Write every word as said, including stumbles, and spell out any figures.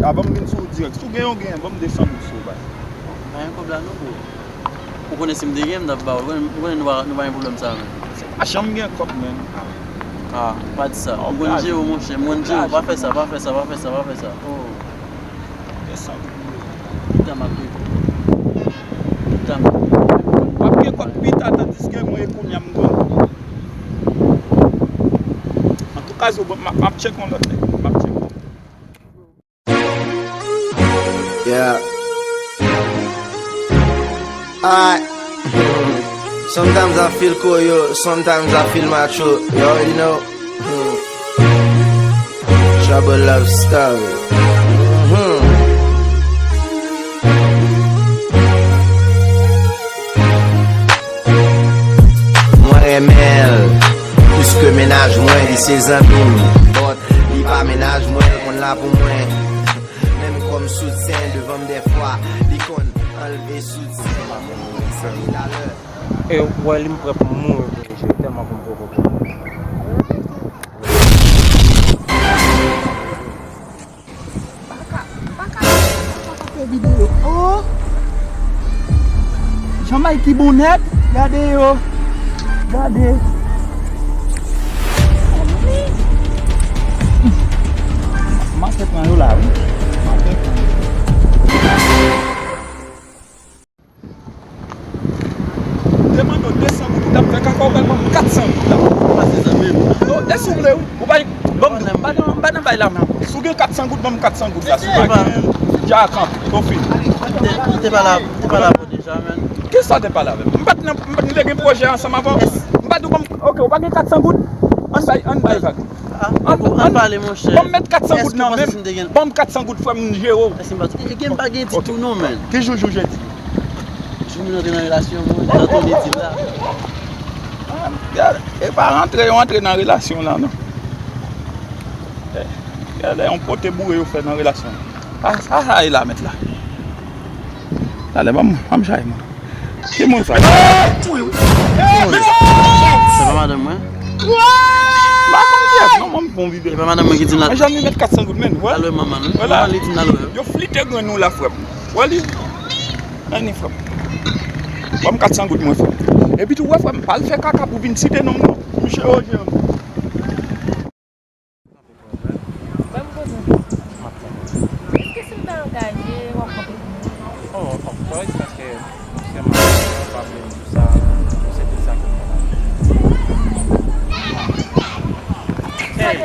A, ban m vin sou ou dirèk. Si w gen, ou gen, ban m de san goud sou ou bay. Pa gen kòb la non, bro. Ou konnen si m te gen, m t ap ba ou. Ou konnen, ou konnen nou pa, nou pa gen pwoblèm sa a menm. M pa janm gen kòb, menn. Ah, pa di sa. Ou konn jere w, monchè. M konn jere w. Pa fè sa, pa fè sa, pa fè sa, pa fè sa. Oh. Gen san goud pou mwen. Pita m ap gen. Pita m ap gen. W ap gen kòb pita, tandiske mwen, kounye a, m gen. Antouka, zo, m ap, m ap tcheke yon lòt nèg. M ap tcheke. Yeah. Alright. Sometimes I feel cool, yo. Sometimes I feel macho. You already know. Hmm. Trouble love story. Mhm. Mwen renmen l plis ke mennaj mwen, li se zanmi m. But li pa mennaj mwen, l konn la pou mwen. Menm kòm soutyen devan m dèfwa, li konn anlve soutyen. Li se li talè. E w wè li, m prè pou m mouri pou misye, tèlman pou m pwovokè. Pa ka, pa ka, pa ka fè videyo. Oh! Jan Mikey bon nèt, gade yo. Gade. Mache pran yo la, wi. Mache pran yo. Te mande w de san goud, ou t ap fè kaka, ou pral ban m kat san goud la. Pase sa menm. Non, e si w vle, ou pa, ban m, m pa nan, m pa nan bay la menm. Si w gen kat san goud, ban m kat san goud la. Si w pa gen, dja kanpe, ou fin. Te, te pa la, te pa la pou deja, menn. Kisa te pale avè m? M pa t nan, m pa t gen pwojè ansanm avè w. M pa t di w ban m, oke, ou pa gen kat san goud? Ann bay, ann bay vag. Ah, ann, ann pale, monchè. Ban m met kat san goud nan men m. Ban m kat san goud, frè m, m jere w. Èske m pa tou, e gen, m pa gen ditou non, menn. Ki jou, jou jedi? Jou moun antre nan relasyon, mwen, nan tonbe di la. Ah, gade, e pa rantre, yo antre nan relasyon la, non. Eh, gade, yon pote boure yo fè nan relasyon. Ah, sa, sa e la, mèt la. Talè, ban m, ban m chay, mwen. Ki moun sa? Ki moun? Se pa madanm mwen? M pa konn kiyès, non, mwen, m fè yon videyo. Se pa madanm mwen ki di m la. Mwen janm li met kat san goud, menn, wè. Alò, manman, non? Wè la. Manman, li di m alò. Yo flite grenn ou la, frè m. Wè li. Anni, frè m. Ban m kat san goud, mwen, frè m. Epi tou, wè, frè m, pa al fè kaka pou vin site non m, non. Misye, o, jere m. Ban m koze. M ap tann. Èske si m ta angaje, w ap kanpe pou mwen? Oh, of course, paske se mwen, mwen pa vle m di sa, se te sa ke mwen. Hey!